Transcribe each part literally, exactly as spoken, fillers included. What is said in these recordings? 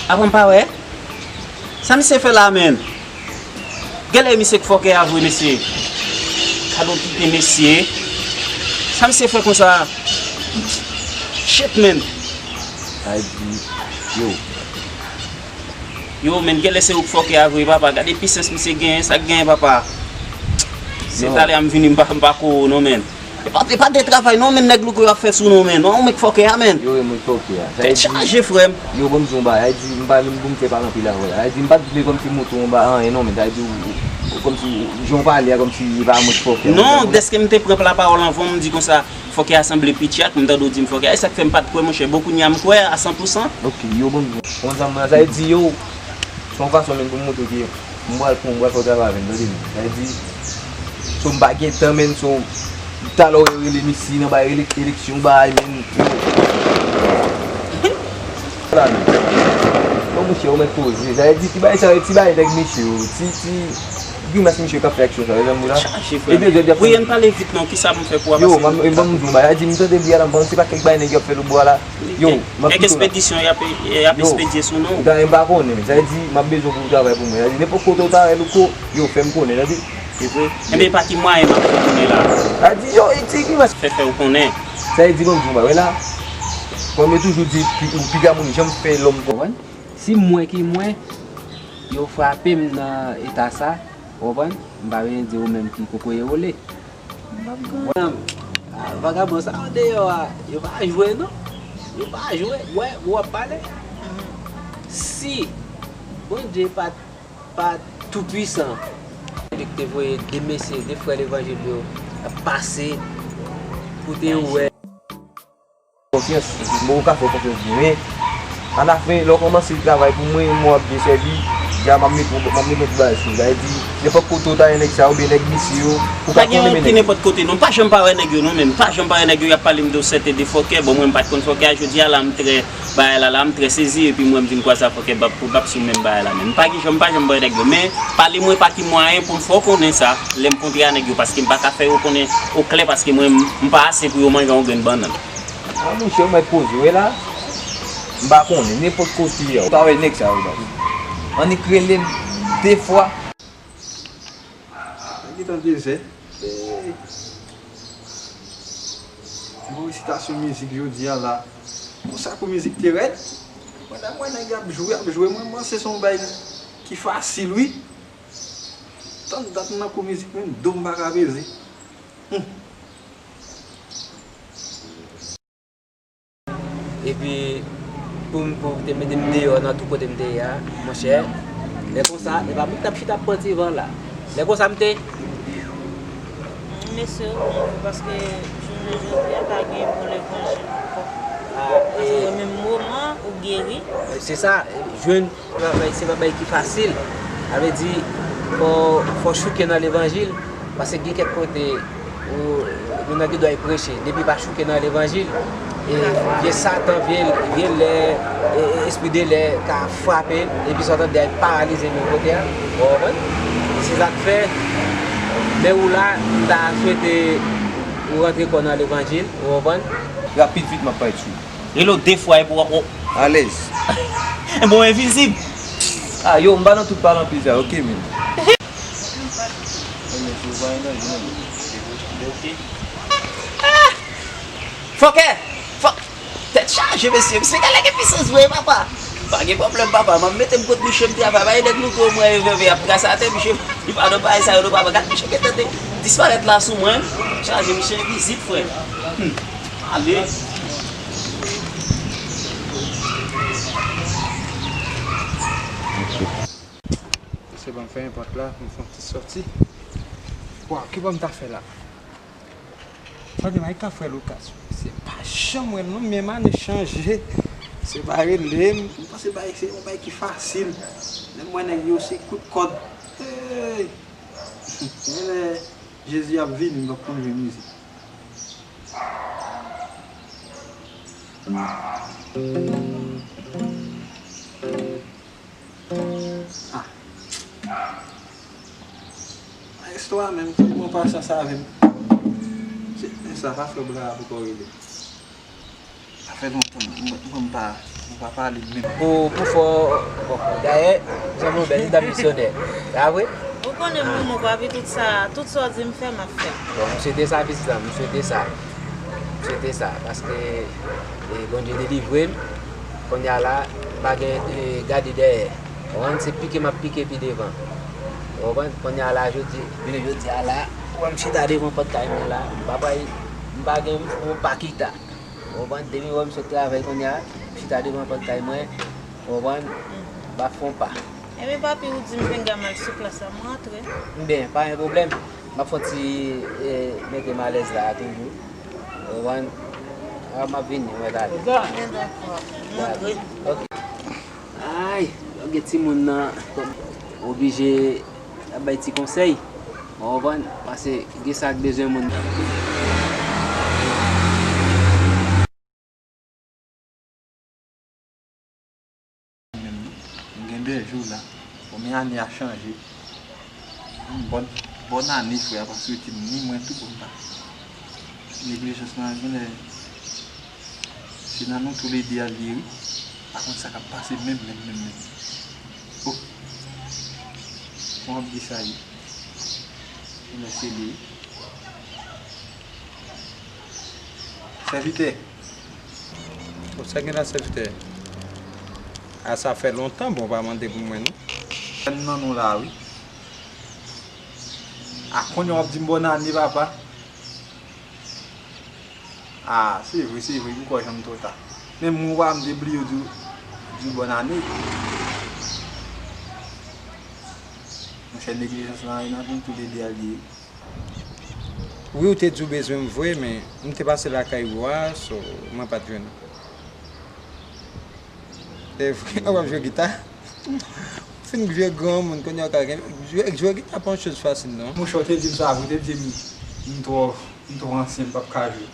Avan m pa wè. Sa misye fè la, menn? Genlè misye k fòkè a vre, mesye. Gad on kite mesye. Sa misye fè konsa? Shit, menn. Sa di, yo. Yo, menn, genlè se ou k fòkè a vre, papa. Gade pisans misye genyen, sa k genyen, papa. Se talè a m vini, m pa, m pa ko non, menn. E pa, e pa de travay non, menn, nèg louko yo ap fè sou nou, menn. Non, ou menm k fòkè a, menn. Yo, yo, mwen fòkè a. Tèt chaje, frè m. Yo, bon, m di yon bagay, sa di, m pa vin pou m fè pale anpil avè w la. Sa di, m pa t vle kòmsi montre yon bagay, anyen non, menn. Sa di, ou, ou, kòmsi, jan w pale a, kòmsi e pa mwen k fòkè a. Non, dèske m te pran lapawòl anvan, m di konsa, fòkè a sanble piti ak, m tande w di m fòkè a. E sa k fè m pa t kwè, monchè. Bon, kounye a m kwè a san pou san. Ok, yo, bon, m di yon zanmi, sa di, yo, se yon fason menm pou m montre ke m pral pran, m pral fè yon travay avè m, tande m. Sa vle di, so m pa gen tan, menn, so, talè w rele m isi nan bay ele-, eleksyon, bay, menn, yo. Vwala, menn. Non, monchè, ou mèt poze. Sa vle di, ti bay sa yo, ti bay nèg mesye yo, ti, ti grimas mesye k ap fè aksyon sa yo, zanmi la. Chaje, frè. Epi, yo, yo, yo, Brian, pale vit non, kisa m fè pou w ap yo, pase m, m, m, m di w, bay, sa di, m tande Brian la, m panse se pa kèk bay nèg yo ap fè lòtbò a la. Yo, m ap kite w la. Kèk ekspedisyon y ap, y ap ekspedye sou nou. Yo, m pa konnen, men sa vle di, m ap bezwen pou w travay pou mwen. Sa vle di, nenpòt kote w travay, louko, yo, fè m konnen, tande? Se vre? Enben, pa ki mwayen m ap fè konnen la. Sa vle di, yo, e ti ki mas. Fè, fè w konnen. Sa vle di, bon, m di w, ba, wè la. Kòm yo toujou di, pi, ou piga moun janm fè lòm, konprann? Si mwen ki mwen, yo frape m nan eta sa, konprann? M pa bezwen di ou menm ki kokoye ou le. Vagabon sa yo deyò a, yo pa jwe non. Yo pa jwe. Wè, w ap pale. Si Bondye pa, pa tou pwisan, li te voye de mesye, de frè levanjil yo ap pase, kote yo wè. Konfyans, mwen ou ka fè konfyans mwen. Alafen, lè w kòmanse travay pou mwen, mwen w ap byen sèvi, dja m ap mete, m ap mete yon ti bagay sou ou. Sa vle di, nenpòt kote w ta wè nèg sa yo, oubyen nèg mesye yo, ou ka konnen men nèg yo. Pa gen anyen ki nenpòt kote non. Pa janm pa wè nèg yo non, menm. Pa janm pa wè nèg yo, y ap pale m de sète de fòkè. Bon, mwen m pa t konn fòkè a, jodi a la, m trè, bagay la, la, m trè sezi, epi mwen m vin kwaze ak fòkè, bap pou bap sou menm bagay la, menm. M pa gen janm, pa janm pa wè nèg yo. Men, pale mwen pa ki mwayen pou m fè w konnen sa, lè m kontre a nèg yo, paske m pa ka fè yo konnen oklè, paske mwen, m, m pa ase pou yo manje yon grenn bannann. A, monchè, ou mèt poze w la. M pa konnen, nenpòt kote a. Ou pa wè nèg sa yo, baz. Annik rele m de fwa. Nèg ki tande zè. Ey. Bon resitasyon mizik jodi a la. Konsa kou mizik te rèd. Pandan m wè nèg y ap jwe, ap jwe, mwen, mwen panse se yon bagay ki fasil, wi. Tann dat m nan kou mizik, menm do m pa ka peze. Hum. Epi, pou m, pou te mete m deyò nan tout kote m te ye a, monchè, lè konsa, e pa mwen k t ap chita ap pran ti van la. Lè konsa, m te. Mesye, paske jounen jodi a, pa gen bon levanjil ankò. Paske e menm moman ou geri. Se sa, jwenn Se pa bagay, se pa bagay ki fasil. Sa vle di, fò, fò chouke nan levanjil, paske gen kèk kote, ou, moun nan gen dwa preche, depi pa chouke nan levanjil, e vye Satan, vye, vye lè, e, e espri de lè ka frape l, epi sa w tande a paralize menm kote a, ou konprann? Se sa k fè, lè ou la, m ta swete ou rantre kò w nan levanjil, ou konprann? Rapid vit, m ap pale sou. Rele w de fwa epi w ap, w ap alèz. Enben w envizib. Ah, yo, m pa nan tout pale anpil sa, ok, men. Fòkè! Fòk! Tèt chaje, mesye. Misye genlè gen pisans vre, papa. Pa gen pwoblèm, papa. M ap mete m kot misye, m travay. Bay nèg nou tou, mwen, veve ap tras atè, misye. Li pa nan bagay sa yo, non, papa. Gad misye gentan disparèt la sou mwen. Chaje, misye envizib, frè. Hmm. Ale. Se ban m fèmen pòt la pou m fè yon ti sòti. Waw, ki bò m ta fè la? Tande, Maïka frè Lucas, se pa janm wè l non, menm ane chanje. Se pa rele m. M panse bagay se yon bagay ki fasil. Lè m wè nèg yo se kout kòd. Hey! Genlè Jezi ap vini, m p ap konn jwe mizik. Ah. Maestro a menm, fòk pran pasyans avè m. Se, men sa pa fè bra a poko rele. Sa fè lontan, m, m, m pa, Ou pa pale menm. Pou, pou fò, bon, dayè, Jean Robert, li t ap misyonè. Sa vre? Ou konnen moun ou papi, tout sa, tout sa w di m fè, m ap fè. Bon, m swete sa pitit la, m swete sa. M swete sa, paske, e, Bondye delivre m. Kounye a la, m pa gen, e, gade dèyè. Ou konprann, se pike m ap pike pi devan. Ou konprann? Kounye a la, jodi, jounen jodi a la, ou wè m chita devan pòt kay mwen la, m pa pral, m pa gen yon pakita. Ou konprann? Depi wè m sot travay kounye a, m chita devan pòt kay mwen, ou konprann? M pa fè yon pa. Ebyen, papi, ou di m pinga m al sou plas la, m rantre. Byen, pa gen pwoblèm. M ap fè yon ti, e, mete m alèz la a toujou. Ou konprann? A, m ap vini, mwen ale. Byen, dakò. M rantre. Ok. Ay, lè w gen timoun nan, oblije ap bay ti konsèy. Ou konprann? Paske gen sa k bezwen moun nan. Menm, m gen de jou la. Bon, men ane a chanje. Bòn, bòn ane, frè, pa swete m, ni mwen tou, bon, m pa. Neglijans lan, genlè, se nan nou toulede a l ye, wi. Pa konn sa k ap pase menm, menm, menm, menm. Oh! Kòman ap di sa ye? Genlè se li, wi. Sèvitè! Bon, sa gen la, sèvitè? A, sa fè lontan, bon, w pa mande pou mwen, non. Fè m nan nou la, wi. A, kounye a w ap di m bòn ane, papa? A, se vre, se vre, m kwè janm twò ta. Men m wè m te bliye w di, di w bòn ane. Monchè, neglijans lan, e nan nou toulede a l ye. Wi, ou te di w bezwen m vre, men m te pase lakay ou a, so, mwen pa t jwenn ou. E vre, w ap jwe gita? Ou fin vye granmoun, kounye a w ka gen, jwe, jwe gita pa yon choz fasil, non. Monchè, w te di m sa vre, w te di m, m twò, m twò ansyen, m p ap ka jwe.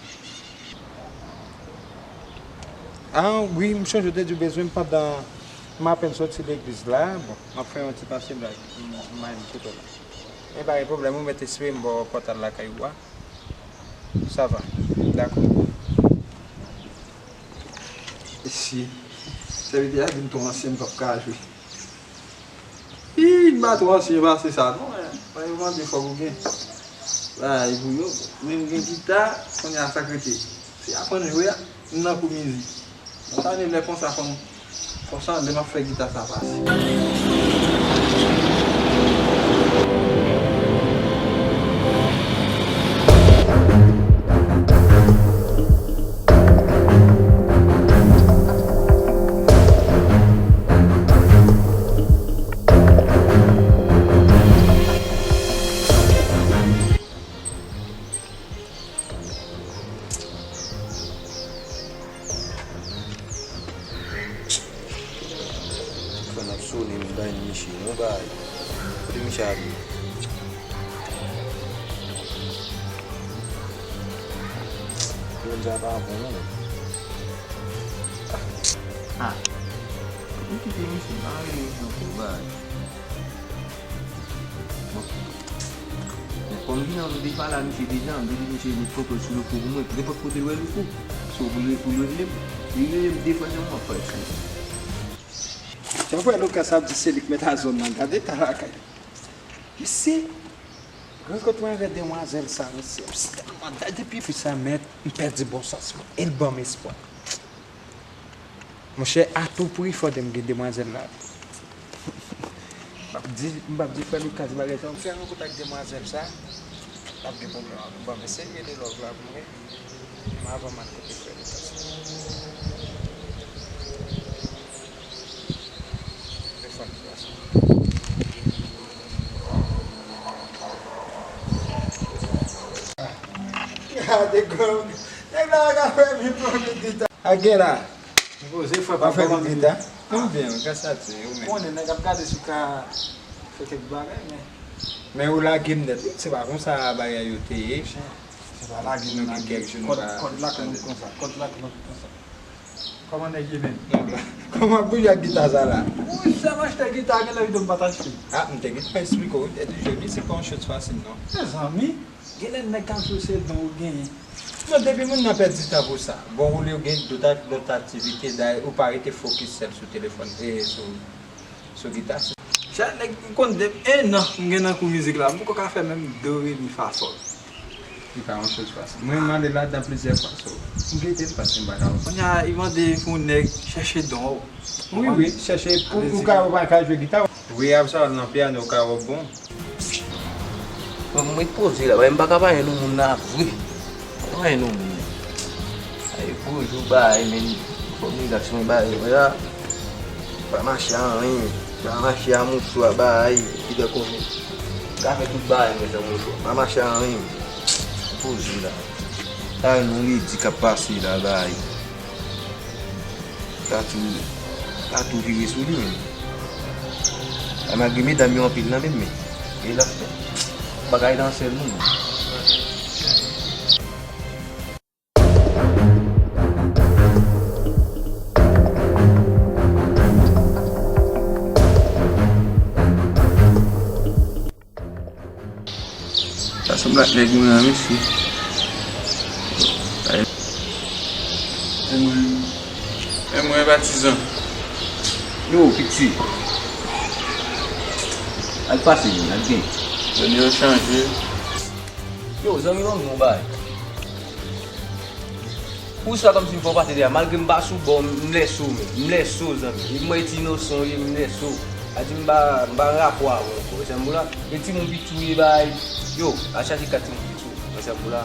A, wi, m chonje w te di w bezwen m pandan m apèn soti legliz la. Bon, m ap fè yon ti pase blag, m, m al kote w la. Men pa gen pwoblèm, ou mèt espere m ba w pòtal lakay ou a. Sa va. Dakò. Mesye, sèvitè a di m twò ansyen, m p ap ka jwe. Ih, m pa twò ansyen pase sa, non, men. Fò yo mande, fòk ou gen bagay pou yo. Men m gen gita, kounye a sa k rete. Se aprann jwe a, m nan kou mizik. Nan ane lè konsa, fò m, fò sanble m ap fè gita sa pase. Telefòn ap sonnen, m bay misye yon bagay. Kote misye ale? Telefòn sa pa bon, non. Ah. M kite misye, m pa rele misye ankò, bagay. Bon. Men kòm vin an, nou te pale a misye deja, m te di misye met pòtwèt sou Louko pou mwen. Nenpòt kote l wè Louko, se pou l, pou l rele m. Li rele m de fwa sèlman, m ap pale sou li. Jan frè Lucas ap di se li k mèt a zòn nan, gade eta lakay. Mesye, rankontre mwen avèk demwazèl sa, mesye, m tèlman, depi fi sa mèt, m pèdi bon sans mwen. E l ban m espwa. Monchè, atoupri fòdè m gen demwazèl la. M ap di, m ap di frè Lucas bagay sa, m fè rankontre ak demwazèl sa, l ap gen pwoblèm avè m. Bon, men se l rele love la pou mwen, men avan m al kote frè Lucas. Telefòn li pase. Gade gang. Nèg la ka fè vin pran gita. A gen la. Poze frè pa fè vin gita. M byen, gras a Dye, ou menm. Konnen nèg ap gade si w ka fè kèk bagay, men. Men ou lage m nèt, wi, se pa konsa bagay yo te ye. Se pa lage m, nou gen kèk jou nou pa. Kòd la konn konsa, kòd la konn konsa. Kòman nèg ye menm? Kòman ap bouje ak gita sa la? Wi, sèl achte gita, genlè videyo m pa t achte. Ah, m te gentan eksplike w, wi, m te di w, mizik pa yon choz fasil, non. Mezanmi, genlè nèg k ap jwe se don ou genyen. Non, depi moun nan pèdi tan pou sa. Bon, olye w gen dòt ak-, dòt aktivite, dayè ou pa rete fokis sèl sou telefòn, e sou, sou gita. Chak nèg m konn depi en an m gen nan kou mizik la, m poko ka fè menm do, re, mi, fa, sòl. Li pa yon choz fasil. Mwen, m ale ladan plizyè fwa, so, m gete l paske m pa ka wè. Kounye a, li mande pou nèg chèche don w. Wi, wi, chèche pou ou ka, ou pa ka jwe gita. Wi, ap sa nan pyano, ou ka wè bon. Mwen, mwen poze la, m pa ka pale nou moun la vre. Pa pale nou moun. Ay, gwo jou bay, men, fò m relax, mwen bay, mwen la. Pa mache a anyen, pa mache a mouswa, bay, ki te konnen. Ka fè tout bagay, mwen, fè mouswa. Pa mache a anyen. Poze la. Ay, non, li di k ap pase la, bay. Tatou, tatou vire sou li menm. A malgre medam yo anpil nan menm men. E l ap fè bagay nan sèl moun. Sa sanble ak nèg mwen an, mesye. E mwen, e mwen, patizan. Yo, piti. Al pase, men, al gen. Zanmi yo chanje. Yo, zanmi, ban m yon bagay. Ou sa kòmsi m fè w pase deja, malgre m pa sou bò, m lèse w, men. M lèse w, zanmi. E mwen ti inosan w ye, m lèse w. A di m pa, m pa rapò avè w ankò, wè sa m di w la? E timoun piti w ye, bay. Yo, al chache kat timoun piti w, wè sa m di w la?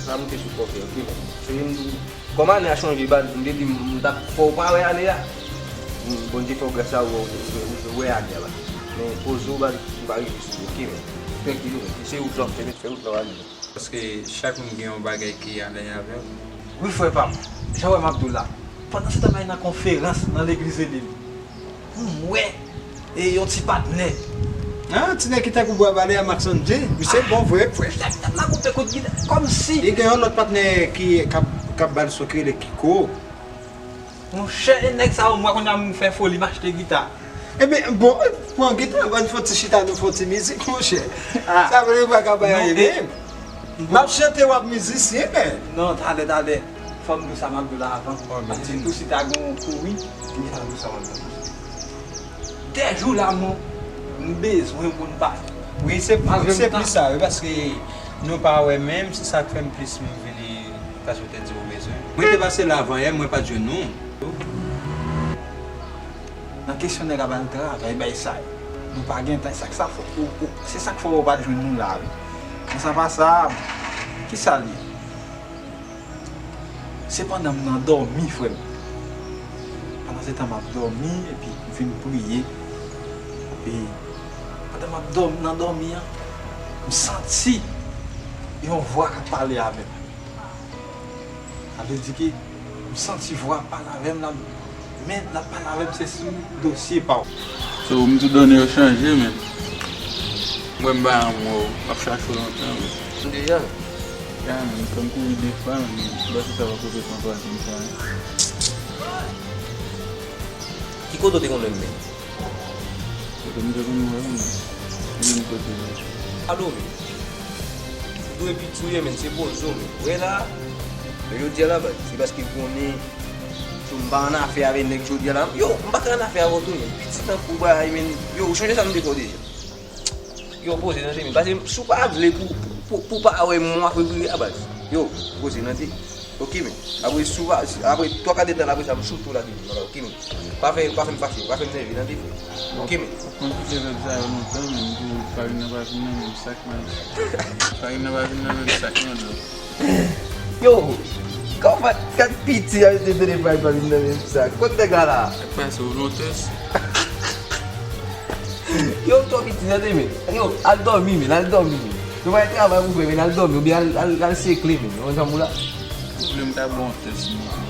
Pa moute sou kòfè, oke, men. Se m di w, kòm ane a chanje, bay, m te di m, m t ap fè w pa wè ane a. M, Bondye fè w gras a ou, ou, ou, ou wè ane a, bay. Men poze w, bay, m pa rive sou ou, oke, men. Trankil, men. Se wout la w ap fè, fè wout la w ale. Paske chak moun gen yon bagay ki alèy avè l. Wi, frè pa m, jan w wè m ap di w la, pandan se tan m al nan konferans nan legliz Elim, m wè, e, yon ti patnè. Ah, ti nèg ki tankou bwa bale a Maxon J. Misye bon vre, frè. Misye ap, ap la koupe kout gita, kòmsi. Li gen yon lòt patnè ki, k ap, k ap ba l son ki rele Kiko. Monchè, e nèg sa yo, mwen kounye a m fè foli, m achte gita. Ebyen, bon, pran gita, ban n fè yon ti chita, nou fè yon ti mizik, monchè. Ah. Sa vle di pa ka bay anyen menm. M ap chante, w ap mizisyen, men. Non, talè, talè. Fò m di w sa m ap di w la avan. Paske tou si ta gen yon kouri, m di w sa m ap di w. Dè jou la, mwen, m bezwen pou n pale. Wi, se, se plis sa, wi, paske nou pa wè menm, se sa k fè m plis m vini. Paske w te di w bezwen. Mwen te pase la avan yè, mwen pa t jwenn ou. Nan kesyonè k ap al travay, bay sa yo. Nou pa gen tan, sa k sa fò, ou, ou, se sa k fè w pa t jwenn nou la, wi. Men sa pa sa, ki sa l ye? Se pandan m nan dòmi, frè m. Pandan se tan m ap dòmi, epi m fin priye. Epi, pandan m ap dòmi, nan dòmi an, m santi yon vwa k ap pale avè m. Sa vle di ke m santi vwa ap pale avè m la, men l ap pale avè m se sou dosye pa w. So, m tou done yo chanje, men. Mwen m pa renmen w, m ap chache w lontan, men. Deja? Ya, men, m fè m kouri de fwa, men, m panse sa pa kote konprann sa, hein. Ki kote w te konn wè m, men? Kote m te konn wè w, men? Ki menm kote, men? Alo, men. Ou dwe piti w ye, men, se poze w, men. Ou wè la, men jodi a la, baz, se paske konnen tou m pa annafè avè nèg jodi a la. Yo, m pa ka annafè avè w tou, men. Piti tankou bagay, men. Yo, ou chonje sa m te fè w deja? Yo, poze tande, men. Paske si w pa vle pou, pou, pou pa wè m, w ap regle a, baz. Yo, poze tande. Oke, men. Apre, si w pa, si, apre twa katè tan, apre sa, m choute w la, men. Vwala, oke, men. Pa fè, pa fè m fache, pa fè m nève, tande, frè. Oke, men. Ou konn kite nèg sa yo lontan, men, m di w, farine nan pa vin nan menm sak, man. Farine nan pa vin nan menm sak, non, bro. Yo, kòman kat piti a te tande farine nan menm sak? Kot nèg la la? Sak pase, ou lontan? Yo, twò piti, tande, men. Yo, al dòmi, men, al dòmi, men. Nou pa gen travay pou fè, men, al dòmi, oubyen al, al, al sekle, men. Ou konn jan m ou la? Ou vle m ta ba w yon tès, non?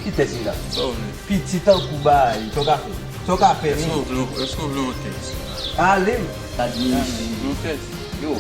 Ki tès li la? Sa w vle? Piti tankou bay, sa w ka fè? Sa w ka fè, men. Èske w vle, èske w vle yon tès? Ale, m. Sa di yon tès. Yo.